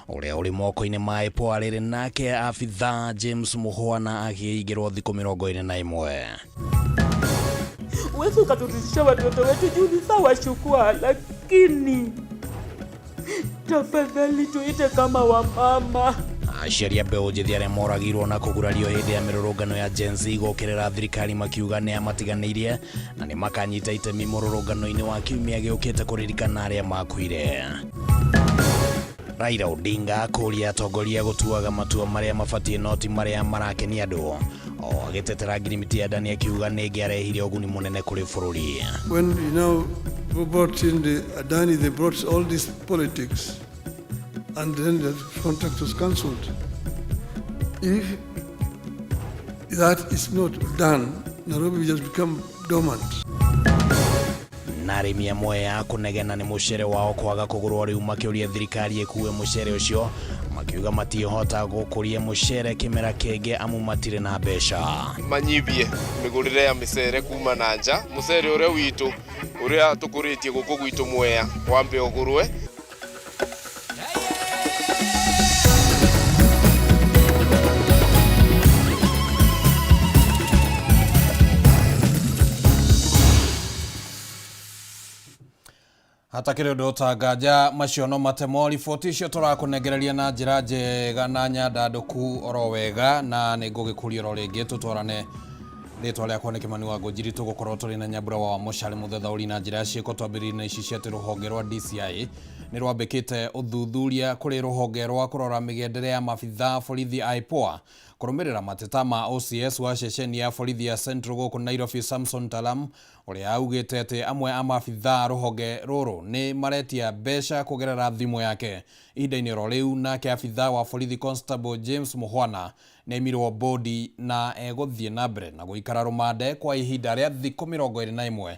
Ũrĩa ũrĩ moko-inĩ ma IPOA rĩrĩ nake abithaa James Muhwana akĩingĩrwo thikũ 21. Huwezi ukaturudisha watoto wetu juu ni sawa chukua, lakini tafadhali tuite kama wamama. Aciari a mbeũ njĩthĩ arĩa moragirwo na kũgurario hĩndĩ ya mĩrũrũngano ya Gen Z gũkĩrĩra thirikari makiuga nĩ amatiganĩirie na nĩ makanyita itemi mũrũrũngano-inĩ wa kiumia gĩũkĩte kũririkana arĩa makuire. Raila Odinga kũria atongoria gũtuaga matua marĩa mabatiĩ no ti marĩa marakenia andũ. O agĩtetera ngirimiti ya Adani akiuga nĩ ĩngĩarehire ũguni mũnene kũrĩ bũrũri. When you now brought in the Adani, they brought all this politics, and then the contract was cancelled. If that is not done, Nairobi will just become dormant. Na arĩmi amwe a kũnegena nĩ mũcere wao kwaga kũgũrwo rĩu makĩũria thirikari ĩkuue mũcere ũcio makiuga matiĩhota gũkũria mũcere kĩmera kĩngĩ amu matirĩ na mbeca. Manyibie mĩgũrĩre ya mĩcere kuma na nja, mũcere ũrĩa witũ ũrĩa tũkũrĩtie gũkũ gwitũ Mwea wambe ũgũrwe. Hatakĩrĩ ũndũ ũtanganja macio no matemo riboti icio tũrakũnengereria na njĩra njega na nyandandũku oro wega na nĩ ngũgĩkũria oro rĩngĩ tũtwarane rĩtwa rĩakwa nĩ Kĩmani wa Ngũnjiri. Tũgũkorwo tũrĩ na Nyambura wa Mũcari mũthethaũri na njĩra ya ciĩko. Twambĩrĩrie na ici cia atĩ rũhonge rwa DCI nĩ rwambĩkĩte ũthuthuria kũrĩ rũhonge rwa kũrora mĩgendere ya mabithaa borithi IPOA kũrũmĩrĩra mateta ma OCS wa ceceni ya borithi ya Central gũkũ Nairobi Samson Talam ũrĩa augĩte atĩ amwe a maabithaa rũhonge rũrũ nĩ maretia mbeca kũgerera thimũ yake. Ihinda-inĩ oro rĩu nake abithaa wa borithi Constable James Muhwana nĩ aimirwo bodi na egũthiĩ na mbere na gũikara rũmande kwa ihinda rĩa thikũ 21.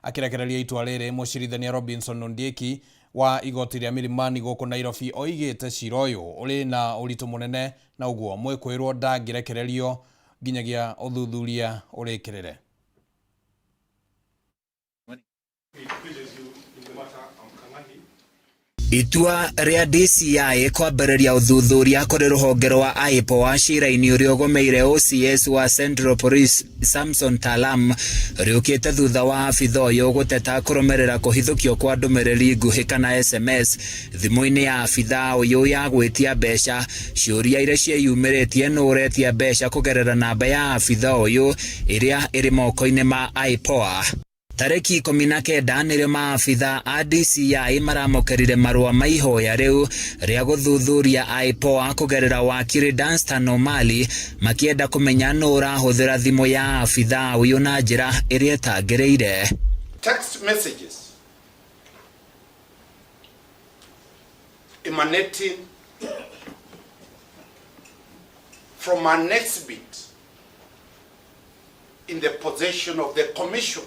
Akĩrekereria itua rĩrĩ mũcirithania Robinson Ondieki wa igoti rĩa Milimani gũkũ Nairobi oigĩte cira ũyũ ũrĩ na ũritũ mũnene na ũguo mwĩkũĩrwo ndangĩrekererio nginyagia ũthuthuria ũrĩkĩrĩre. Itua rĩa DCI kwambĩrĩria ũthuthuria kũrĩ rũhonge rwa IPOA cira-inĩ ũrĩa ũgomeire OCS wa Central Police Samson Talam rĩũkĩte thutha wa abitha ũyũ gũteta kũrũmĩrĩra kũhithũkio kwa ndũmĩrĩri nguhĩ kana SMS thimũ-inĩ ya abitha ũyũ ya gwĩtia mbeca. Ciũria iria ciĩyumĩrĩtie nũ ũretia mbeca kũgerera namba ya abitha ũyũ ĩrĩa ĩrĩ moko-inĩ ma IPOA. Tarĩki 19 nĩrĩo maabitha a DCI maramũkĩrire marũa ma ihoya rĩu rĩa gũthuthuria IPOA kũgerera wakiri Danstan Omali makĩenda kũmenya nũ ũrahũthĩra thimũ ya abitha ũyũ na njĩra ĩrĩa ĩtagĩrĩire. Text messages emanating from an exhibit in the possession of the commission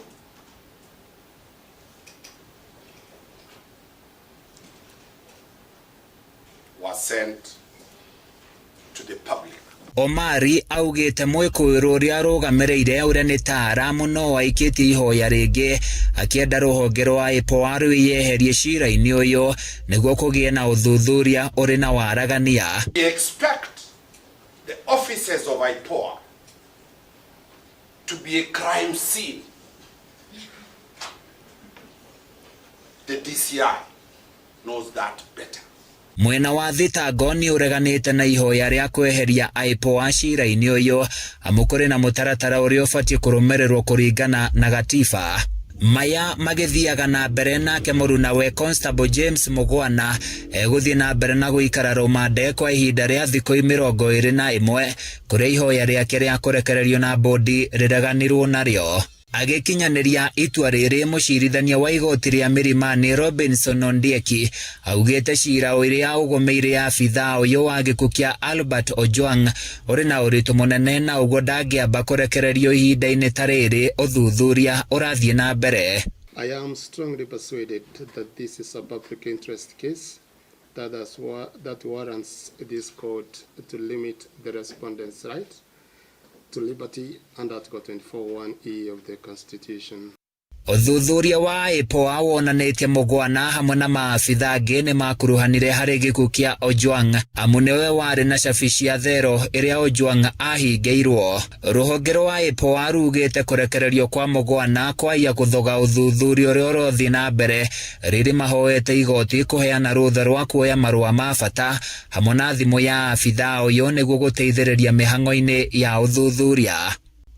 was sent to the public. Omari augĩte mwĩkũĩrwo ũrĩa arũgamĩrĩire ũrĩa nĩ Taaramu no aikĩtie ihoya rĩngĩ akĩenda rũhonge rwa IPOA rwĩyeherie cira-inĩ ũyũ nĩguo kũgĩe na ũthuthuria ũrĩ na waragania. We expect the offices of IPOA to be a crime scene. The DCI knows that better. Mwena wa thitango nĩ ũreganĩte na ihoya rĩa kweheria IPOA cira-inĩ ũyũ amu kũrĩ na mũtaratara ũrĩa ũbatiĩ kũrũmĩrĩrwo kũringana na gatiba. Maya magĩthiaga na mbere nake mũrunawe Constable James Mugwana egũthiĩ na mbere na gũikara rũmande kwa ihinda rĩa thikũ 21 kũrĩa ihoya rĩake rĩa kũrekererio na bodi rĩreganirwo narĩo. Agĩkinyanĩria itua rĩrĩ mũcirithania wa igoti rĩa Milimani Robinson Ondieki augĩte cira ũrĩa ũgũmĩire abithaa ũyũ wa gĩkuũ kĩa Albert Ojwang ũrĩ na ũritũ mũnene na ũguo ndangĩamba kũrekererio ihinda-inĩ ta rĩrĩ ũthuthuria ũrathiĩ na mbere. I am strongly persuaded that this is a public interest case that warrants this court to limit the respondent's right to liberty under Article 24(1)(e) of the Constitution. Ũthuthuria wa IPOA wonanĩtie Mũgwana hamwe na maabitha angĩ nĩ makuruhanire harĩ gĩkuũ kĩa Ojwang amu nĩwe warĩ na cabi cia thero ĩrĩa Ojwang ahingĩirwo. Rũhonge rwa IPOA rugĩte kũrekererio kwa Mũgwana kwaiya gũthoga ũthuthuria ũrĩa ũrothiĩ na mbere rĩrĩ mahoete igoti kũheana rũtha rwa kuoya marũa ma bata hamwe na thimũ ya abithaa ũyũ nĩguo gũteithĩrĩria mĩhang'o-inĩ ya ũthuthuria.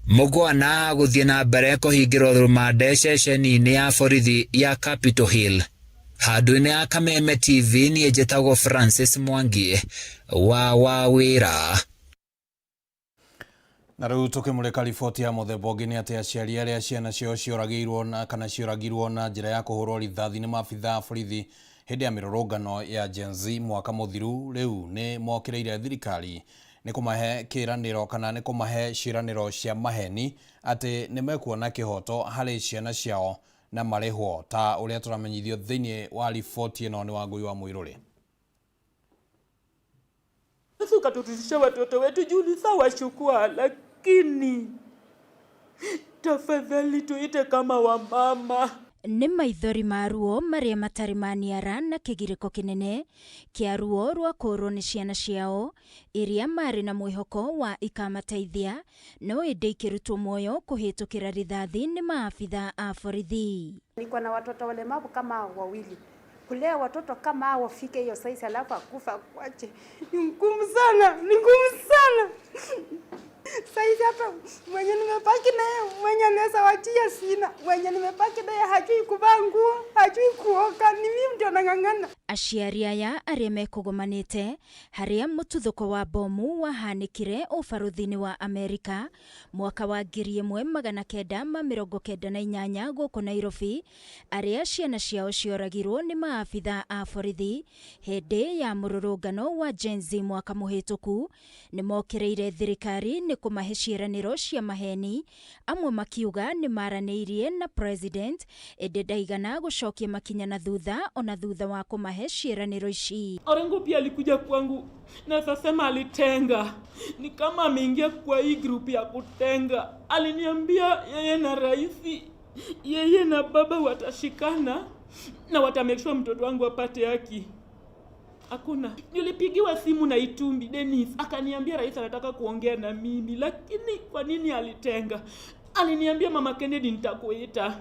Mũgwana gũthiĩ na mbere kũhingĩrwo rũmande ceceni-inĩ ya borithi ya Capitol Hill. Handũ-inĩ ya Kameme TV niĩ njĩtagwo Francis Mwangi wa Wawĩra. Na rĩu tũkĩmũrĩka riboti ya mũthemba ũngĩ nĩ atĩ aciari arĩa ciana ciao cioragĩirwo na kana cioragirwo na njĩra ya kũhũrwo rithathi nĩ maabitha a borithi hĩndĩ ya mĩrũrũngano ya Gen Z mwaka mũthiru rĩu nĩ mokĩrĩire thirikari nĩ kũmahe kĩranĩro kana nĩ kũmahe ciĩranĩro cia maheni atĩ nĩ mekuona kĩhoto harĩ ciana ciao na marĩhwo ta ũrĩa tũramenyithio thĩinĩ wa riboti ĩno nĩ Wangũi wa Mũirũrĩ. Sasa ukatutisha watoto wetu juu ni sawa shukua, lakini tafadhali tuite kama wamama. Nĩ maithori ma ruo marĩa matarĩ maniara na kĩgirĩko kĩnene kĩa ruo rwa kũũrwo nĩ ciana ciao iria marĩ na mwĩhoko wa ikamateithia no ĩndĩ ikĩrutwo muoyo kũhĩtũkĩra rithathi nĩ maabitha a borithi. Niko na watoto walemavu kama wawili. Kulea watoto kama hao wafike hiyo size alafu akufa akuache ni ngumu sana, ni ngumu sana. Saizi hata mwenye nimebaki naye, mwenye anaweza wachia sina, mwenye nimebaki naye hajui kuvaa nguo, hajui kuoga, ni mimi ndio nang'ang'ana. Aciari aya arĩa mekũgomanĩte harĩa mũtuthũko wa bomu wahanĩkire ũbarũthi-inĩ wa Amerika mwaka wa 1998 gũkũ Nairobi, arĩa ciana ciao cioragirwo nĩ maabitha a borithi hĩndĩ ya mũrũrũngano wa Gen Z mwaka mũhĩtũku, nĩ mokĩrĩire thirikari nĩ kũmahe ciĩranĩro cia maheni, amwe makiuga nĩ maranĩirie na president ĩndĩ ndaigana gũcokia makinya na thutha ona thutha wa kũmahe ciĩranĩro ici. Orengo pia alikuja kwangu na sasema alitenga, ni kama ameingia kwa hii group ya kutenga. Aliniambia yeye na rais, yeye na baba watashikana na watamake sure mtoto wangu apate haki. Hakuna. Nilipigiwa simu na Itumbi Dennis akaniambia rais anataka kuongea na mimi, lakini kwa nini alitenga? Aliniambia Mama Kennedy nitakuita.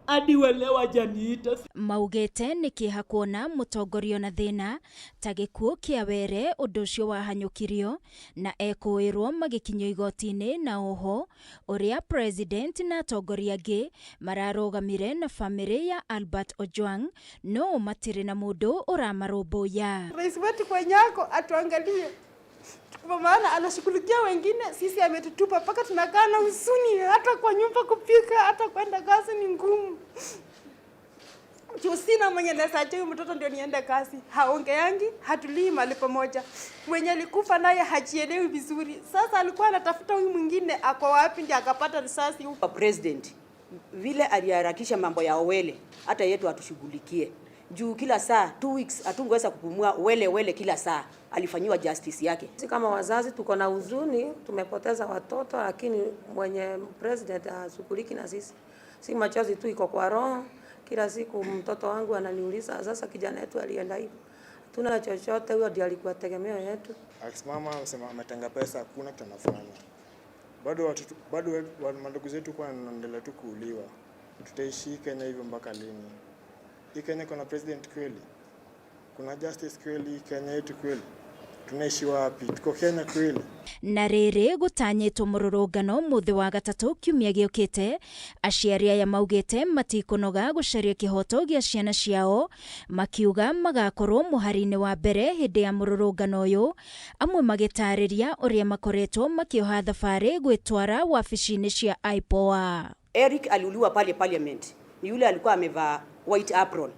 Hadi wa leo hajaniita. Maugĩte nĩ kĩeha kuona mũtongoria na thĩna ta gĩkuũ kĩa Were ũndũ ũcio wahanyũkirio na ekũĩrwo magĩkinyio igoti-inĩ, na oho ũrĩa president na atongoria angĩ mararũgamire na famĩlĩ ya Albert Ojwang no matirĩ na mũndũ ũramarũmbũiya. Rais wetu kwenyako atuangalie, kwa maana anashughulikia wengine, sisi ametutupa mpaka tunakaa na huzuni, hata kwa nyumba kupika, hata kwenda kazi ni ngumu. Juu sina mwenye naweza acha huyu mtoto ndio niende kazi. Haongeangi, hatulii mahali pamoja. Mwenye alikufa naye hajielewi vizuri. Sasa alikuwa anatafuta huyu mwingine ako wapi ndio akapata risasi huko. President vile aliharakisha mambo ya Owele, hata yetu atushughulikie. Juu kila saa 2 weeks hatungeweza kupumua. Wele wele kila saa alifanyiwa justice yake. Sisi kama wazazi tuko na huzuni, tumepoteza watoto, lakini mwenye president ashughuliki na sisi. Si machozi tu iko kwa roho. Kila siku mtoto wangu ananiuliza, sasa kijana yetu alienda hivi. Hatuna chochote, huyo ndiye alikuwa tegemeo yetu. Akisimama anasema ametenga pesa, hakuna kitu anafanya. Bado watoto, bado mandugu zetu kwa wanaendelea tu kuuliwa. Tutaishi Kenya hivyo mpaka lini? Hii Kenya kuna president kweli? Kuna justice kweli Kenya yetu kweli? Tunaishi wapi? Tuko Kenya kweli? Na rĩrĩ gũtanyĩtwo mũrũrũngano mũthĩ wa gatatũ kiumia gĩũkĩte, aciari aya maugĩte matikũnoga gũcaria kĩhoto gĩa ciana ciao, makiuga magakorwo mũhari-inĩ wa mbere hĩndĩ ya mũrũrũngano ũyũ, amwe magĩtarĩria ũrĩa makoretwo makĩoha thabarĩ gwĩtwara wabici-inĩ cia IPOA. Eric aliuliwa pale parliament, ni yule alikuwa amevaa white apron,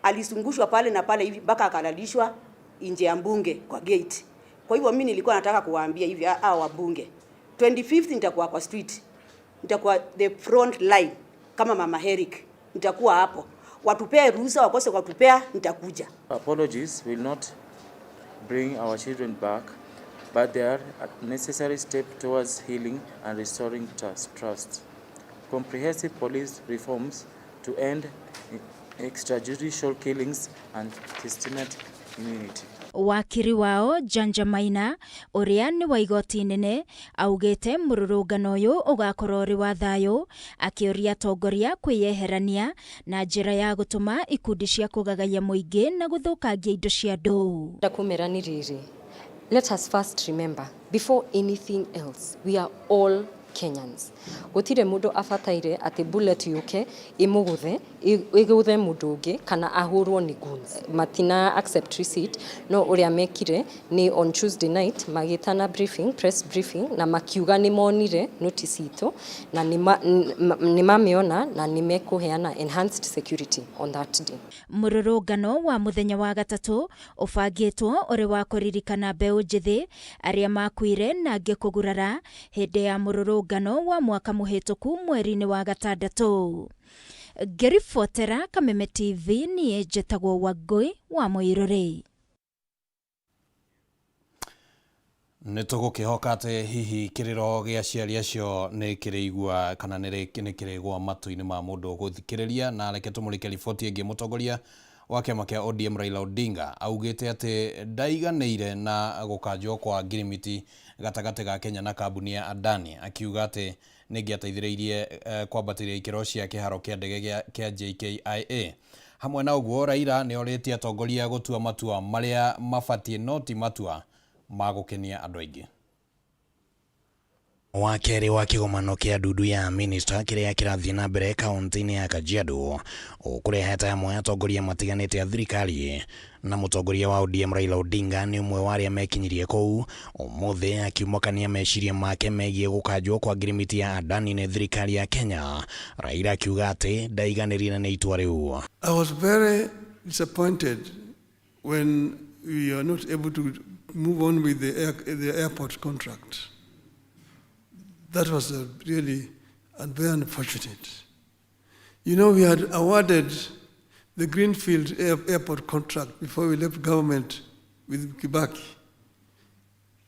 alizungushwa pale na pale hivi mpaka akalalishwa nje ya mbunge kwa gate. Kwa hivyo mimi nilikuwa nataka kuwaambia hivi hao wabunge, 25th nitakuwa kwa street, nitakuwa the front line kama Mama Eric, nitakuwa hapo. Watupee ruhusa, wakose watupea, nitakuja. Apologies will not bring our children back, but they are a necessary step towards healing and restoring trust. comprehensive police reforms to end extrajudicial killings and systematic immunity. Wakiri wao Janja Maina ũrĩa nĩ wa igoti inene augĩte mũrũrũngano ũyũ ũgakorwo ũrĩ wa thayũ, akĩũria atongoria kwĩyeherania na njĩra ya gũtũma ikundi cia kũgagaia mũingĩ na gũthũkangia indo cia andũ. Ndakumĩra nĩ rĩrĩ, let us first remember before anything else we are all Kenyans. Gũtirĩ mũndũ abataire atĩ bullet yũke ĩmũgũthe ĩgũthe mũndũ ũngĩ kana ahũrwo nĩ goons. Matina accept receipt no ũrĩa mekire nĩ on Tuesday night magĩtana briefing, press briefing na makiuga nĩ monire notice itũ na nĩ mamĩona na nĩ mekũheana enhanced security on that day. Mũrũrũngano wa mũthenya wa gatatũ ũbangĩtwo ũrĩ wa kũririkana mbeũ njĩthĩ arĩa makuire na angĩ kũgurara hĩndĩ ya mũrũrũngano wa mwaka mũhĩtũku mweri-inĩ wa gatandatũ. Ngĩribotera Kameme TV niĩ njĩtagwo Wangũi wa Mũirũrĩ. Nĩ tũgũkĩhoka atĩ hihi kĩrĩro gĩa aciari acio nĩ kĩrĩigua kana nĩ kĩrĩgwa matũ-inĩ ma mũndũ ũgũthikĩrĩria. Na reke tũmũrĩke riboti ĩngĩ. Mũtongoria wa kĩama kĩa ODM Raila Odinga augĩte atĩ ndaiganĩire na gũkanjwo kwa ngirimiti gatagatĩ ga Kenya na kambuni ya Adani, akiuga atĩ nĩ ĩngĩateithĩrĩirie kwambatĩria ikĩro cia kĩharo kĩa ndege kĩa JKIA. Hamwe na ũguo, Raila nĩ orĩtie atongoria gũtua matua marĩa mabatiĩ no ti matua ma gũkenia andũ aingĩ. Wa kerĩ wa kĩgomano kĩa ndundu ya minista kĩrĩa kĩrathiĩ na mbere kaunti-inĩ ya Kajiado ũkũrehete hamwe atongoria matiganĩte a thirikari, na mũtongoria wa ODM Raila Odinga nĩ ũmwe wa arĩa mekinyirie kũu ũmũthĩ akiumũkania meciria make megiĩ gũkanjwo kwa ngirimiti ya Adani nĩ thirikari ya Kenya. Raila akiuga atĩ ndaiganĩrire nĩ itua rĩu. I was very disappointed when we are not able to move on with the airport contract. That was really very unfortunate. You know, we had awarded the Greenfield airport contract before we left government with Kibaki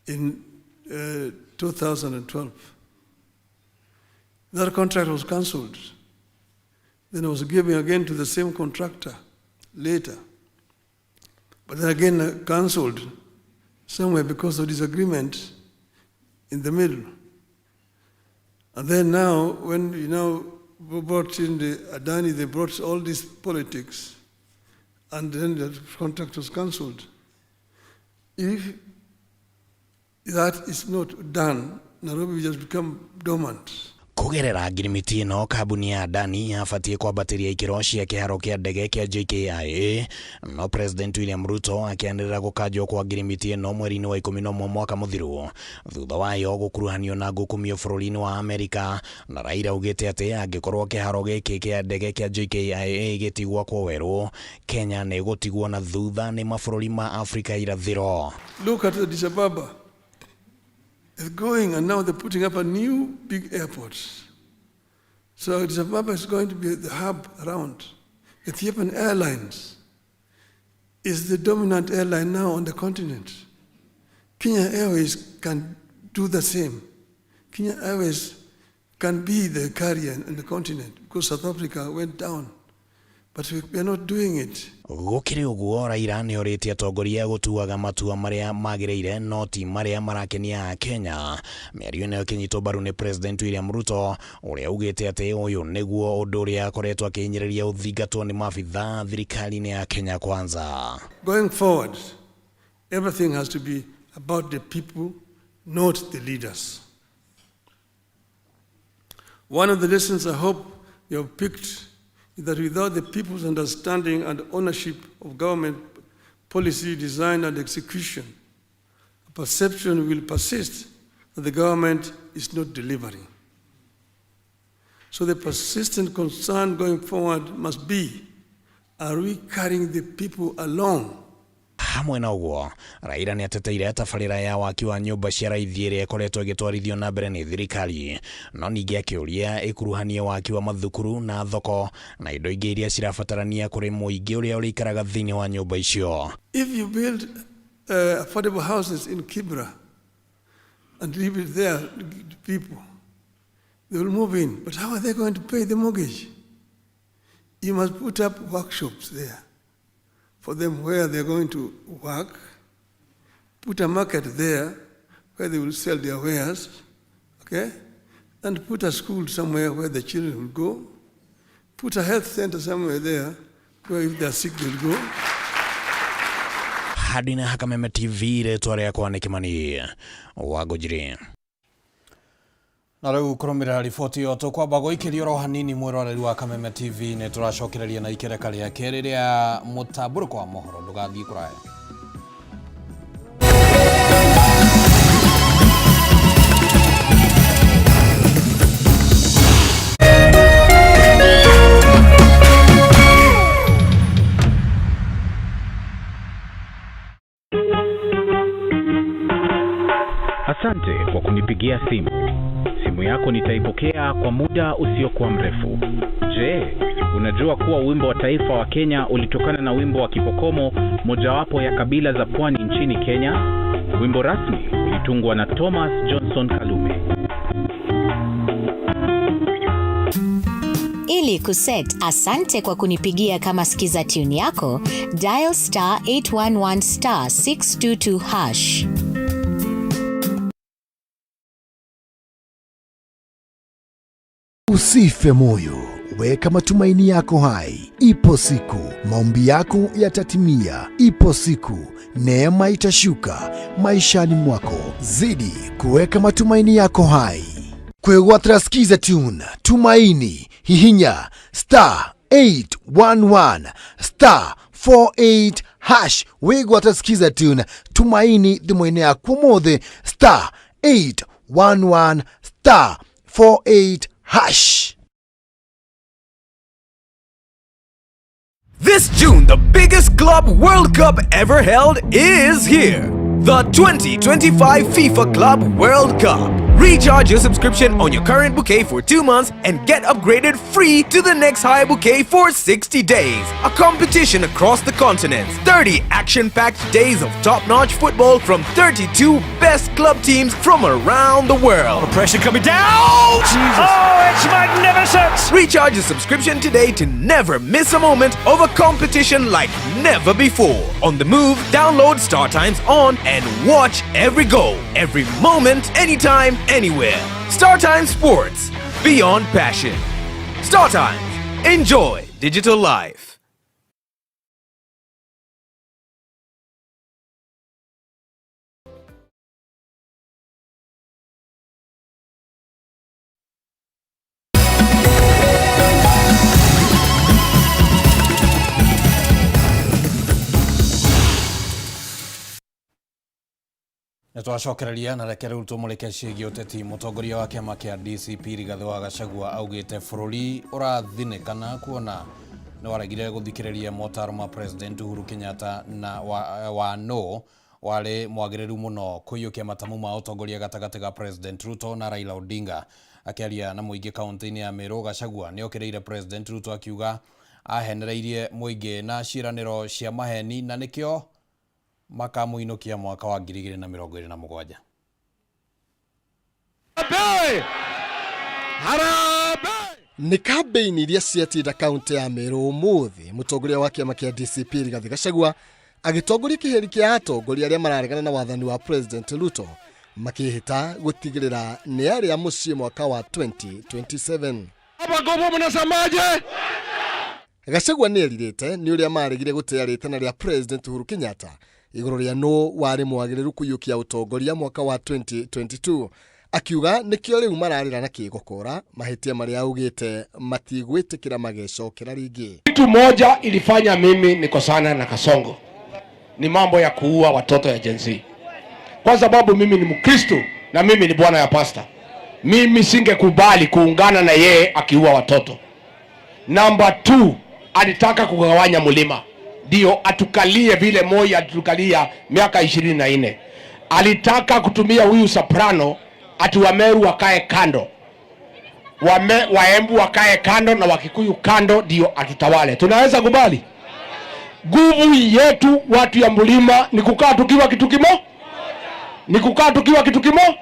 in 2012. That contract was cancelled. Then it was given again to the same contractor later. But then again cancelled somewhere because of disagreement in the middle. And then now, when you now brought in the Adani, they brought all this politics, and then the contract was cancelled. If that is not done, Nairobi will just become dormant. Kũgerera ngirimiti ĩno, kambuni ya Adani yabatiĩ kwambatĩria ikĩro cia kĩharo kĩa ndege kĩa JKIA, no President William Ruto akĩanĩrĩra gũkanjwo kwa ngirimiti ĩno mweri-inĩ wa 11 mwaka mũthiru thutha wayo gũkuruhanio na ngukumio bũrũri-inĩ wa Amerika. Na Raila augĩte atĩ angĩkorwo kĩharo gĩkĩ kĩa ndege kĩa JKIA gĩtigwakwo werũ, Kenya nĩ ĩgũtigwo na thutha nĩ mabũrũri ma Afrika irathĩro. Look at Addis Ababa. It's going, and now they're putting up a new big airport. So Addis Ababa is going to be the hub around. Ethiopian Airlines is the dominant airline now on the continent. Kenya Airways can do the same. Kenya Airways can be the carrier in the continent because South Africa went down. But we are not doing it. Gũkĩrĩ ũguo, Raila nĩ orĩtie atongoria gũtuaga matua marĩa magĩrĩire no ti marĩa marakenia Kenya. Mĩario ĩno ĩkĩnyitwo mbaru nĩ President William Ruto ũrĩa augĩte atĩ ũyũ nĩguo ũndũ ũrĩa akoretwo akĩhinyĩrĩria ũthingatwo nĩ maabitha thirikari-inĩ ya Kenya Kwanza. Going forward, everything has to be about the people, not the leaders. One of the lessons I hope you have picked is that without the people's understanding and ownership of government policy design and execution, a perception will persist that the government is not delivering. So the persistent concern going forward must be, are we carrying the people along? Hamwe na ũguo, Raila nĩ ateteire tabarĩra ya waki wa nyũmba cia raithi ĩrĩa ĩkoretwo ĩgĩtwarithio na mbere nĩ thirikari, no ningĩ akĩũria ĩkuruhanie waki wa mathukuru na thoko na indo ingĩ iria cirabatarania kũrĩ mũingĩ ũrĩa ũrĩikaraga thĩinĩ wa nyũmba icio. If you build affordable houses in Kibra and leave it there to people, They will move in. But how are they going to pay the mortgage? You must put up workshops there for them where they're going to work, put a market there where they will sell their wares, okay? And put a school somewhere where the children will go. Put a health center somewhere there where if they're sick they'll go. Handũ-inĩ ha Kameme TV rĩtwa rĩakwa nĩ Kĩmani wa Ngũnjiri. Na rĩu kũrũmĩrĩra riboti ĩyo tũkwamba gũikĩrio oro hanini mwĩroreri wa Kameme TV nĩ tũracokereria na ikereka rĩa kerĩ rĩa mũtambũrũko wa mohoro ndũgathiĩ kũraya. Asante kwa kunipigia simu. Simu yako nitaipokea kwa muda usiokuwa mrefu. Je, unajua kuwa wimbo wa taifa wa Kenya ulitokana na wimbo wa Kipokomo, mojawapo ya kabila za pwani nchini Kenya? Wimbo rasmi ulitungwa na Thomas Johnson Kalume. Ili kuset asante kwa kunipigia kama skiza tune yako, dial star 811 star 622 hash. Usife moyo, weka matumaini yako hai. Ipo siku maombi yako yatatimia. Ipo siku neema itashuka maishani mwako. Zidi kuweka matumaini yako hai. Kwĩgwatĩra Skiza Tune Tumaini, hihinya star 811 star 48 hash wĩgwatĩra Skiza Tune Tumaini thimũ-inĩ yaku ũmũthĩ star 811 star 48 hash. This June, the biggest Club World Cup ever held is here. The 2025 FIFA Club World Cup. Recharge your subscription on your current bouquet for 2 months and get upgraded free to the next higher bouquet for 60 days. A competition across the continents. 30 action-packed days of top-notch football from 32 best club teams from around the world. The pressure coming down! Jesus. Oh, it's magnificent! Recharge your subscription today to never miss a moment of a competition like never before. On the move, download Star Times On and watch every goal, every moment, anytime, anywhere. Star Times Sports, beyond passion. Star Times, enjoy digital life. Nĩ twacokereria na reke rĩu tũmũrĩke ciĩgiĩ ũteti. Mũtongoria wa kĩama kĩa DCP Rigathĩ wa Gachagua augĩte bũrũri ũrathinĩkana kuona nĩ waregire gũthikĩrĩria motaro ma President Uhuru Kenyatta na wa no warĩ mwagĩrĩru mũno kũiyũkia matamu ma ũtongoria gatagatĩ ga President Ruto na Raila Odinga. Akĩaria na mũingĩ kaunti-inĩ ya Meru, Gachagua nĩ okĩrĩire President Ruto akiuga ahenereirie mũingĩ na ciĩranĩro cia maheni na nĩkĩo makamũinũkia mwaka wa 2027. Nĩ kambĩini iria ciatinda kaunti ya Meru ũmũthĩ, mũtongoria wa kĩama kĩa DCP Rigathĩ Gachagua agĩtongoria kĩhĩri kĩa atongoria arĩa mararegana na wathani wa President Ruto makĩhĩta gũtigĩrĩra nĩ arĩa mũciĩ mwaka wa 2027. Gachagua nĩ erirĩte nĩ ũrĩa maregire gũtĩa rĩtana rĩa President Uhuru Kenyatta igũrũ rĩa nũ warĩ mwagĩrĩru kũiyũkia ũtongoria mwaka wa 2022, akiuga nĩkĩo rĩu mararĩra na kĩgokora mahĩtia marĩa augĩte matigwĩtĩkĩra magecokera rĩngĩ. Kitu moja ilifanya mimi nikosana na Kasongo ni mambo ya kuua watoto ya Gen Z, kwa sababu mimi ni Mkristo na mimi ni bwana ya pasta. Mimi singekubali kuungana na yeye akiua watoto. Namba 2, alitaka kugawanya mlima ndio atukalie vile Moi alitukalia miaka 24. Alitaka kutumia huyu Soprano ati Wameru wakae kando, Waembu wakae kando na Wakikuyu kando, ndio atutawale. Tunaweza kubali? Nguvu yetu watu ya mlima ni kukaa tukiwa kitu kimo, ni kukaa tukiwa kitu kimo,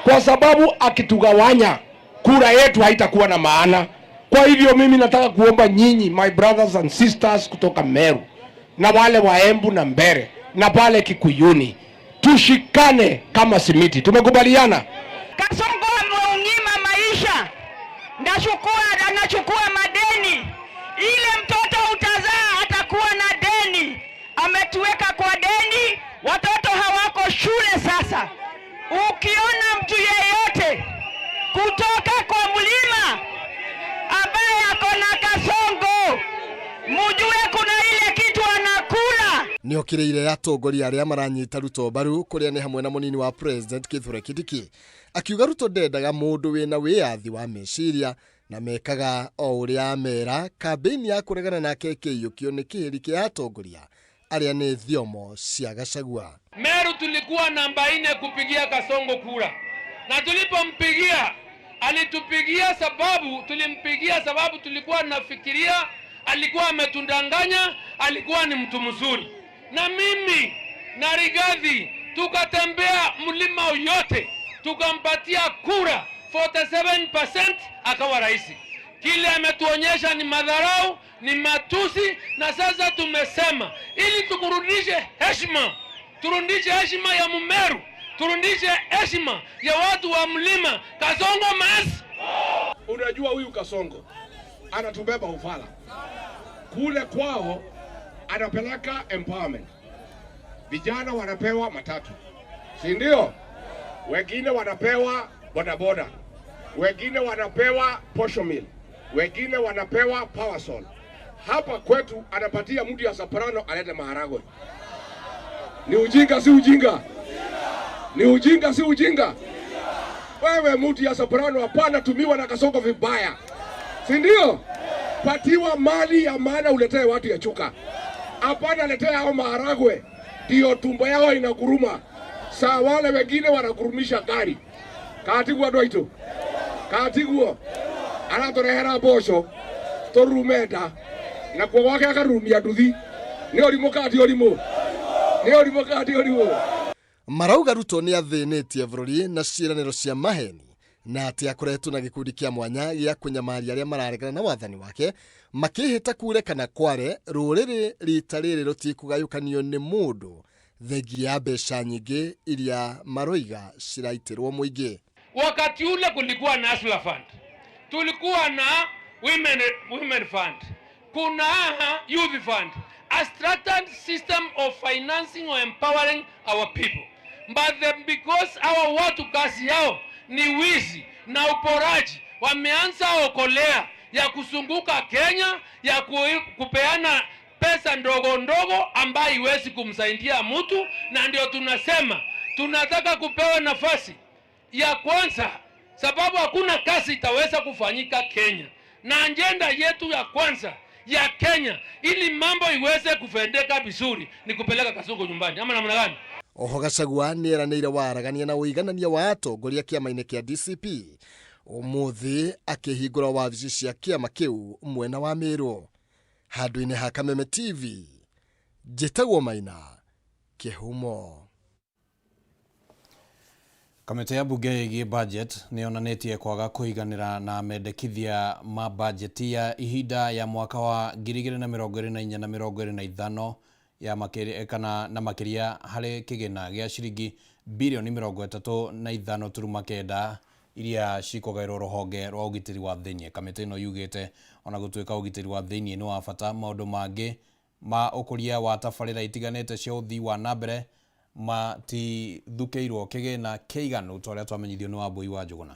kwa sababu akitugawanya kura yetu haitakuwa na maana. Kwa hivyo mimi nataka kuomba nyinyi, my brothers and sisters kutoka Meru na wale wa Embu na Mbere na pale Kikuyuni, tushikane kama simiti. Tumekubaliana? Kasongo ameunyima maisha, ndachukua anachukua madeni. Ile mtoto utazaa atakuwa na deni. Ametuweka kwa deni, watoto hawako shule sasa. Ukiona mtu yeyote kutoka kwa mlima ambaye ako na kasongo, mujue kuna ile kitu anakula. Nĩ okĩrĩire atongoria arĩa maranyita Ruto mbaru kũrĩa nĩ hamwe na mũnini wa president Kithure Kindiki, akiuga Ruto ndendaga mũndũ wĩna wĩyathi wa meciria na mekaga o ũrĩa amera. Kambĩini ya kũregana nake ĩkĩiyũkio nĩ kĩhĩri kĩa atongoria arĩa nĩ thiomo cia Gachagua. Meru tulikuwa namba 4 kupigia Kasongo kura, na tulipompigia alitupigia sababu, tulimpigia sababu tulikuwa nafikiria alikuwa ametundanganya, alikuwa ni mtu mzuri. Na mimi na Rigathi tukatembea mlima yote tukampatia kura 47%, akawa rais. Kile ametuonyesha ni madharau, ni matusi, na sasa tumesema ili tukurudishe heshima, turudishe heshima ya Mumeru, turudishe heshima ya watu wa mlima. Kasongo mas. Unajua huyu Kasongo anatubeba ufala kule kwao, anapeleka empowerment, vijana wanapewa matatu, si ndio? Wengine wanapewa bodaboda, wengine wanapewa posho mill, wengine wanapewa power saw. Hapa kwetu anapatia mtu ya soprano alete maharagwe. Ni ujinga si ujinga? Ni ujinga si ujinga? Wewe mtu ya soprano, hapana tumiwa na Kasongo vibaya, si ndio? Patiwa mali ya maana, uletee watu ya chuka. Hapana, letea hao maharagwe, ndio tumbo yao inaguruma. Saa wale wengine wanagurumisha gari. Katiguo andũ aitũ, katiguo aratũrehera mboco tũrume nda nakuo gwake akarumia nduthi. Nĩ ũrimũ kana ti ũrimũ? Nĩ ũrimũ kana ti ũrimũ? Marauga Ruto nĩ athĩnĩtie bũrũri na ciĩranĩro cia maheni na atĩ akoretwo na gĩkundi kĩa mwanya gĩa kũnyamaria arĩa mararegana na wathani wake makĩhĩta kure kana kware rũrĩrĩ rita rĩrĩ rũtikũgayũkanio nĩ mũndũ thengia ya mbeca nyingĩ iria maroiga ciraitĩrwo mũingĩ. Wakati ule kulikuwa na Hustler Fund, tulikuwa na women fund, kuna youth fund, a structured system of financing or empowering our people. But then because our watu kazi yao ni wizi na uporaji, wameanza okolea ya kuzunguka Kenya ya kupeana pesa ndogo ndogo ambayo iwezi kumsaidia mtu, na ndio tunasema tunataka kupewa nafasi ya kwanza, sababu hakuna kazi itaweza kufanyika Kenya, na ajenda yetu ya kwanza ya Kenya ili mambo iweze kufendeka vizuri ni kupeleka Kasongo nyumbani, ama namna gani? Oho Gachagua nĩ eranĩire waragania na ũiganania wa atongoria kĩama-inĩ kĩa DCP ũmũthĩ akĩhingũra wabici cia kĩama kĩu mwena wa Meru. Handũ-inĩ ha Kameme TV, njĩtagwo Maina Kĩhumo. Kamĩtĩ ya mbunge ĩgiĩ budget nĩ yonanĩtie kwaga kũiganĩra na mendekithia ma bajeti ya ihinda ya mwaka wa 2024 na 2025 ya makĩria kana na makĩria harĩ kĩgĩna gĩa ciringi birioni 35.9 iria cikũgaĩrwo rũhonge rwa ũgitĩri wa thĩinĩ. Kamĩtĩ ĩno yugĩte ona gũtuĩka ũgitĩri wa thĩinĩ nĩ wa bata, maũndũ mangĩ ma ũkũria wa tabarĩra itiganĩte cia ũthii wa na mbere matithukĩirwo kĩgĩna kĩiganu ta ũrĩa twamenyithio nĩ Wambui wa Njũgũna.